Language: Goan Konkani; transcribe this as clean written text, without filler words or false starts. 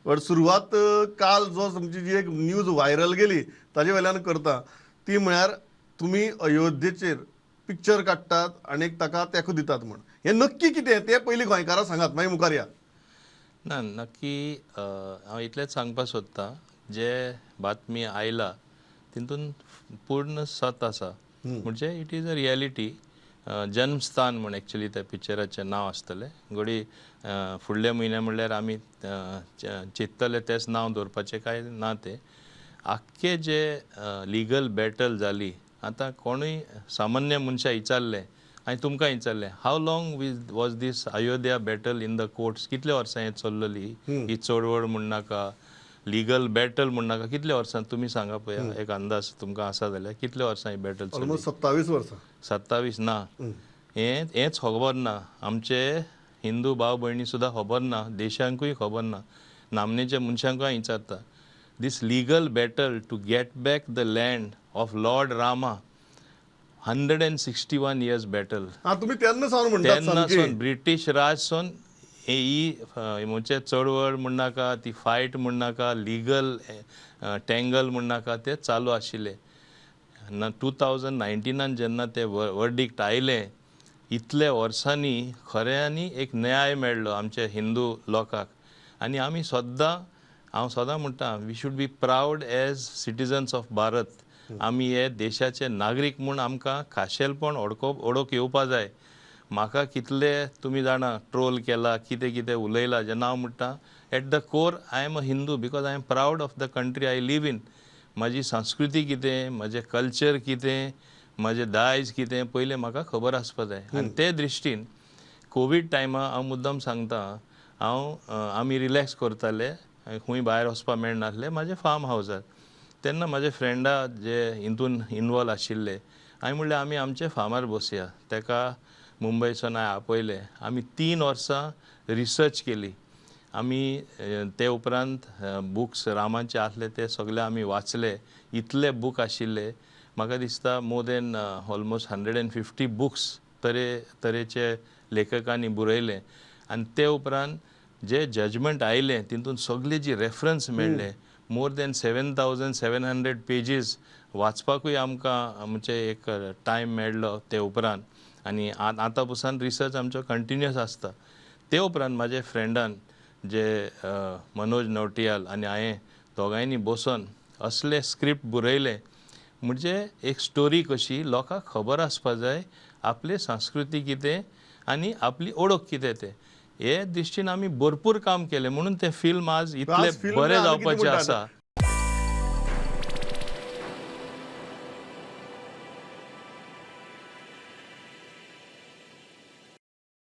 बट सुरवात काल जो तुमची जी एक न्यूज व्हायरल गेली ताजे वयल्यान करता. ती म्हळ्यार तुमी अयोध्येचेर पिक्चर काडटात आनी ताका तेंको दितात म्हण. हें नक्की कितें तें पयलीं गोंयकारां सांगात, मागीर मुखार या. ना, नक्की हांव इतलेंच सांगपाक सोदतां, जे बातमी आयला तितून पूर्ण सत आसा. म्हणजे it is a reality. जन्मस्थान म्हण एक्चुली त्या पिक्चराचें नांव आसतलें. घडी फुडल्या म्हयन्या म्हणल्यार आमी चिंततले तेंच नांव दवरपाचें काय ना. तें आख्खे जे लिगल बॅटल जाली, आतां कोणूय सामान्य मनशां विचारलें आनी तुमकां विचारलें, how long was this Ayodhya battle in the courts, कितल्या वर्सां हें चल्लली ही चळवळ म्हणनाका, लिगल बॅटल म्हणनाका, कितल्या वर्सां तुमी सांगा पळया, एक अंदाज तुमकां आसा जाल्यार कितल्या वर्सां ही बॅटल चल्ली? ऑलमोस्ट 27 वर्सां. 27 ना, हेंच खबर ना. आमचे हिंदू भाव भयणी सुद्दां खबर ना, देशांकूय खबर ना, नामनेच्या मनशांकूय विचारता. This legal battle to get back the land of Lord Rama, 161 years battle. तुम्ही तेन्ना सावन म्हणटात. तेन्ना सावन ब्रिटीश राज सावन ही म्हणजे चळवळ म्हणनाका, ती फायट म्हणनाका, लिगल टँगल म्हणनाका, ते चालू आशिल्ले. 2019 जेन्ना ते वर्डिक्ट आयले, इतले वर्सांनी खऱ्यांनी एक न्याय मेळ्ळो आमच्या हिंदू लोकांक. आनी आमी सद्दां, हांव सदां म्हणटा, we should be proud as citizens of Bharat. आमी हे देशाचे नागरीक म्हूण आमकां खाशेलपण ओडोक येवपा जाय. म्हाका कितले तुमी जाणा ट्रोल केला, कितें कितें उलयलां, जेन्ना हांव म्हणटा at the core I am a Hindu because I am proud of the country I live in. म्हाजी संस्कृती कितें, म्हजें कल्चर कितें, म्हजें दायज कितें, पयलें म्हाका खबर आसपा जाय. आनी ते दृश्टीन कोवीड टायमा हांव मुद्दम सांगता, हांव आमी रिलॅक्स करताले, खंय भायर वचपाक मेळनासलें, म्हाजें फार्म हावजार. तेन्ना म्हाजे फ्रेंडा जे हितून इनवॉल्व आशिल्ले, हांवें म्हणलें आमी आमचे फार्मार बसया. ताका मुंबयसून हांवें आपयलें. आमी 3 वर्सां रिसर्च केली. आमी ते उपरांत बुक्स रामाचे आसले ते सगळे आमी वाचले. इतले बूक आशिल्ले, म्हाका दिसता मोर देन ऑलमोस्ट 150 बुक्स तरे तरेचे लेखकांनी बरयले. आनी ते उपरांत जे जजमेंट आयलें तितून सगळे जी रेफरन्स मेळ्ळे, मोर देन 7700 पेजीस वाचपाकूय आमकां म्हणजे एक टायम मेळ्ळो ते उपरांत. आनी आतां पसून रिसर्च आमचो कंटिन्युअस आसता. ते उपरांत म्हाजे फ्रेंडान जे मनोज नवटियाल आनी हांवें दोगांयनी बसून असले स्क्रिप्ट बरयलें, म्हणजे एक स्टोरी कशी लोकांक खबर आसपा जाय आपली संस्कृती कितें आनी आपली ओळख कितें तें. हे दृश्टीन आमी भरपूर काम केलें म्हणून तें फिल्म आज इतलें बरें जावपाचें आसा.